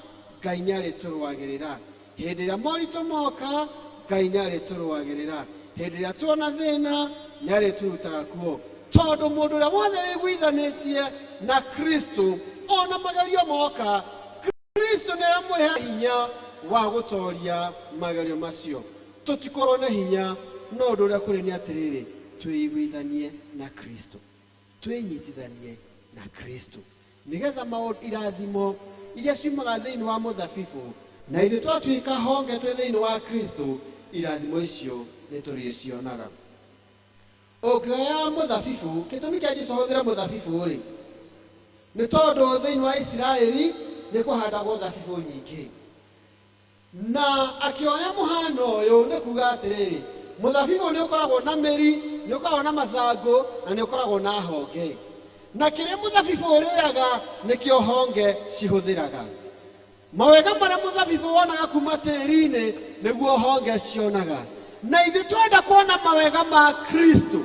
Ngai nĩarĩtũrũagĩrĩra. Hĩndĩ ĩrĩa moritũ moka, Ngai nĩarĩtũrũagĩrĩra. Hĩndĩ ĩrĩa tuona thĩna, nĩarĩtũrutaga kuo. Tondũ mũndũ ũrĩa wothe wĩiguithanĩtie na Kristo, ona magerio moka, Kristo nĩaramũhe hinya wa gũtoria magerio macio. Tũtikorwo na hinya, no ũndũ ũrĩa kũrĩ nĩ atĩrĩrĩ, twĩiguithanie na Kristo, twĩnyitithanie na Kristo, nĩgetha maũndũ irathimo iria ciumaga thĩinĩ wa mũthabibũ, na ithuĩ twatuĩka honge twĩ thĩinĩ wa Kristo, irathimo icio nĩtũrĩcionaga. Ũngĩoya mũthabibũ, gĩtũmi kĩa Jesũ ahũthĩre mũthabibũ rĩ, nĩ tondũ thĩinĩ wa Isiraeli nĩ kũhandagwo thabibũ nyingĩ. Na akĩoya mũhano ũyũ nĩ kuga atĩrĩrĩ, mũthabibũ nĩ ũkoragwo na mĩri, nĩ ũkoragwo na mathangũ, na nĩ ũkoragwo na honge. Na kĩrĩa mũthabibũ ũrĩaga nĩkĩo honge cihũthĩraga. Mawega marĩa mũthabibũ wonaga kuma tĩri-inĩ nĩguo honge cionaga. Na ithuĩ twenda kuona mawega ma Kristo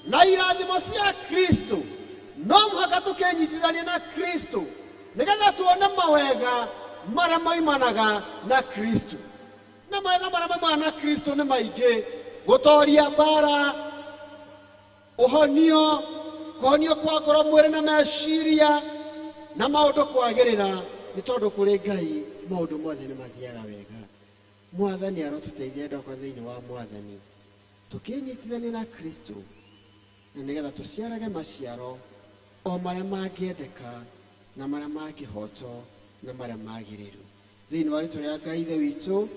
na irathimo cia Kristo, no mũhaka tũkĩnyitithanie na Kristo nĩgetha tuone mawega marĩa moimanaga na Kristo. Na mawega marĩa moimanaga na Kristo nĩ maingĩ: gũtoria mbara, ũhonio, kũhonio kwa ngoro, mwĩrĩ na meciria, na maũndũ kwagĩrĩra, nĩ tondũ kũrĩ Ngai maũndũ mothe nĩ mathiaga wega. Mwathani arotũteithia andũ akwa thĩinĩ wa Mwathani, tũkĩnyitithanie na Kristo, na nĩgetha tũciarage maciaro o marĩa mangĩendeka na marĩa ma kĩhoto na marĩa magĩrĩru. Thĩinĩ wa rĩtwa rĩa Ngai Ithe witũ,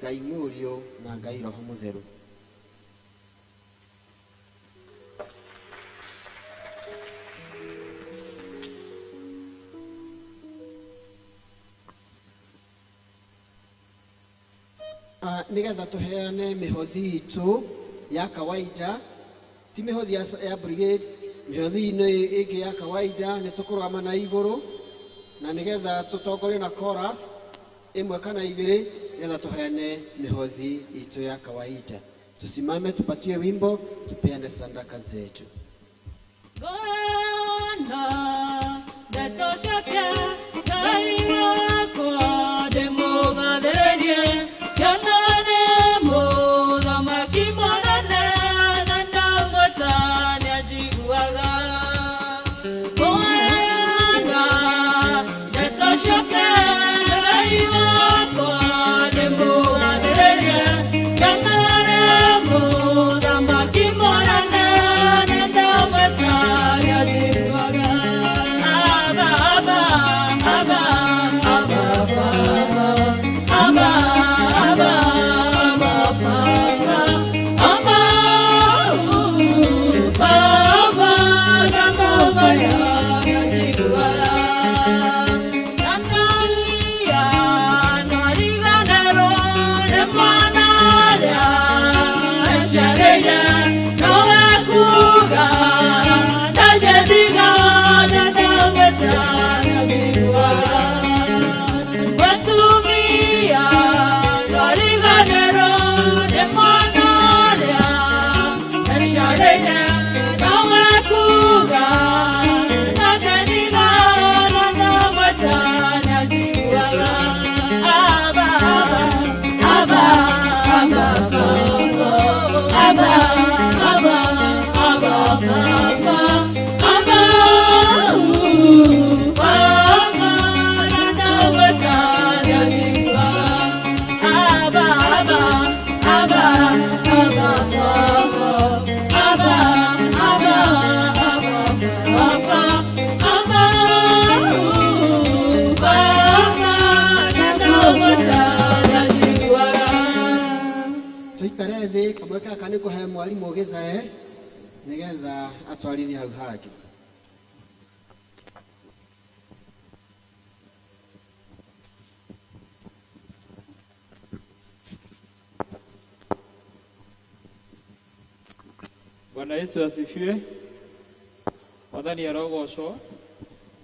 Ngai Mũriũ na Ngai Roho Mũtheru. Nigetha tuheane mihothi itu ya kawaida, ti mihothi ya brigade, mihothi ino ingi ya kawaida ni tukurugama na iguru na nigetha tutongorie na chorus imwe kana igiri nigetha tuheane mihothi itu ya kawaida. Tusimame tupatie wimbo, tupeane sadaka zetu. Bwana netosheke Ngai wakwa ndĩmũgathĩrĩrie kĩonane mũthamaki mũnene na ndamwĩta nĩanjiguaga. Bwana netosheke Ngai wakwa ndĩmũgathĩrĩrie kĩonane mũthamaki mũnene na ndamwĩta nĩanjiguaga. Abba, Abba, Abba, Abba, Abba, Abba, Abba, Abba, Abba, ndamũhoya nĩanjiguaga. Ndandalia nariganĩrwo nĩ mwana ũrĩa aciarĩire, nowe kuuga ndanjĩthiga na ndamwĩta nĩanjiguaga. Gwatumia nariganĩrwo nĩ mwana ũrĩa aciarĩire, nowe kuuga ndanjĩthiga na ndamwĩta nĩanjiguaga. Abba, Abba, Abba, Abba, Abba, Abba, Abba, Abba, Abba, ndamwĩta nĩanjiguaga. Abba, Abba, Abba, Abba, Abba, Abba, Abba, Abba, Abba, ndamwĩta nĩanjiguaga. Tuikare thi kamwe gaka nĩ kũhe mwarimũ gĩthae nĩgetha atwarithie hau hangĩ. Bwana Yesu asifiwe. Mwathani arogocwo.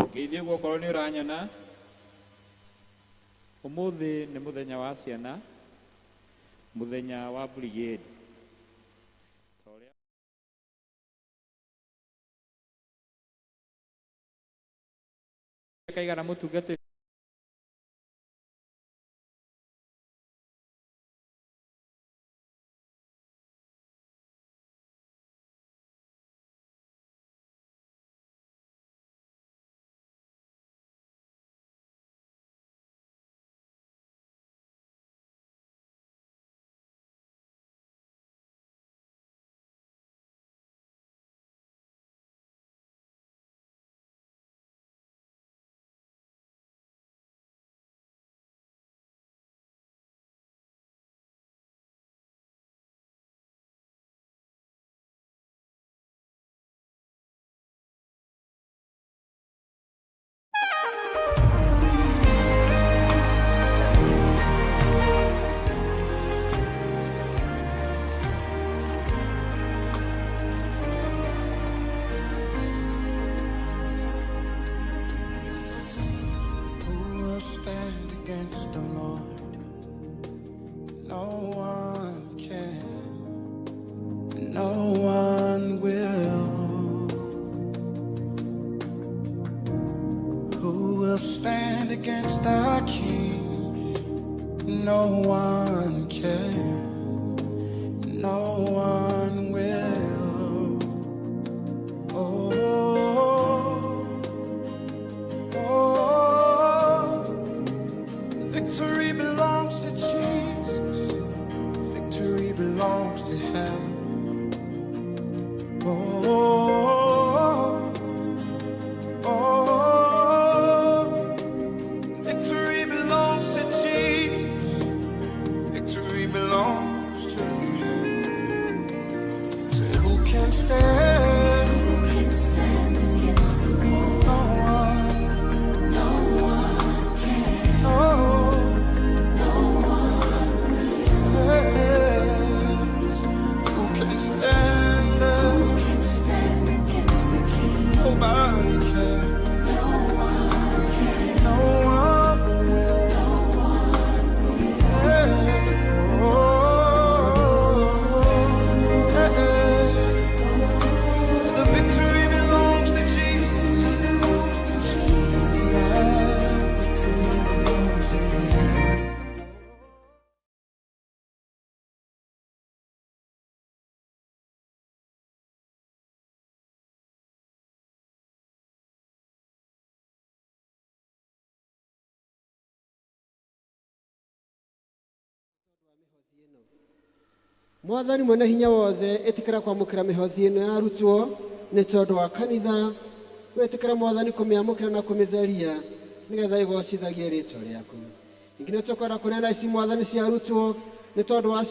Ngeithie guo okorwo nĩ ũranyona. Ũmũthĩ nĩ mũthenya wa ciana, mũthenya wa brigade. Ta ũrĩa kaigana mũtungatĩri Who will stand against the Lord? No one can, no one will. Who will stand against our King? No one can, no one will. Oh, oh, victory belongs to Jesus. Victory belongs to Him. Oh, oh, victory belongs to Jesus. Victory belongs to Him. Say, who can stand? Who can stand against the Lord? No one. No one can. No. No one will. Mwathani mwene hinya wothe, ĩtĩkĩra kwamũkĩra mĩhothi ĩno ya arutwo nĩ tondũ wa kanitha. Wĩtĩkĩra Mwathani kũmĩamũkĩra na kũmĩtheria nĩgetha ĩgocithagie rĩtwa rĩaku. Ningĩ nĩ tũkwenda kũneana ici Mwathani cia arutwo nĩ tondũ wa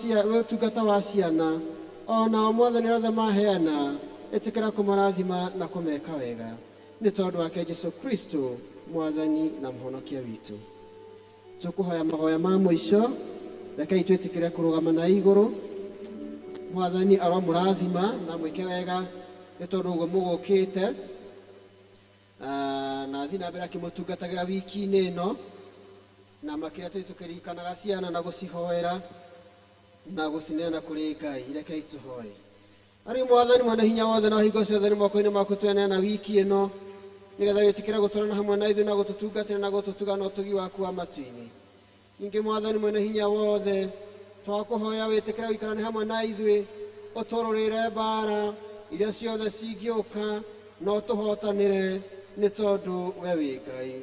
ũtungata wa ciana. O nao Mwathani othe maheana, ĩtĩkĩra kũmarathima na kũmeka wega nĩ tondũ wake Jesu Kristo Mwathani na Mũhonokia witũ. Tũkũhoya mahoya ma mũico, rekei twĩtĩkĩre kũrũgama na igũrũ. Mwathani aromũrathima na mwĩke wega nĩ tondũ ũguo mũgũkĩte, na thiĩ na mbere akĩmũtungatagĩra wiki-inĩ ĩno, na makĩria tũthiĩ tũkĩririkanaga ciana na gũcihoera na gũcineana kũrĩ Ngai. Rekei tũhoe. Arĩ Mwathani mwene hinya wothe na hingo ciothe nĩ moko-inĩ maku tweneana wiki ĩno nĩgetha wĩtĩkĩre gũtũrana hamwe na ithuĩ na gũtũtungatĩra na gũtũtuga na ũtugi waku wa matu-inĩ. Ningĩ Mwathani mwene hinya wothe, twakũhoya wĩtĩkĩre gũikarane hamwe na ithuĩ, ũtũrũrĩre mbara iria ciothe cingĩũka na ũtũhotanĩre nĩ tondũ we wĩ Ngai.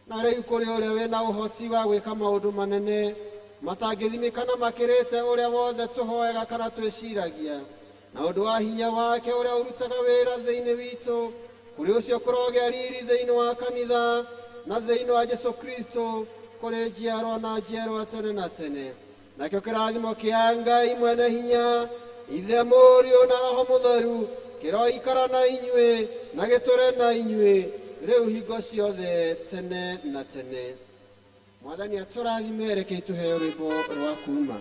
Na rĩu kũrĩ ũrĩa wĩna ũhoti wa gwĩka maũndũ manene matangĩthimĩka na makĩrĩte ũrĩa wothe tũhoyaga kana twĩciragia, na ũndũ wa hinya wake ũrĩa ũrutaga wĩra thĩinĩ witũ, kũrĩ ũcio kũrogĩa riri thĩinĩ wa kanitha na thĩinĩ wa Jesu Kristo kũrĩ njiarwa na njiarwa tene na tene. Nakĩo kĩrathimo kĩa Ngai mwene hinya, Ithe, Mũriũ na Roho Mũtheru, kĩroikara na inyuĩ na gĩtũre na inyuĩ rĩu hingo ciothe tene na tene. Mwathani atũrathime, rekei tũheo rwĩmbo rwa kuma.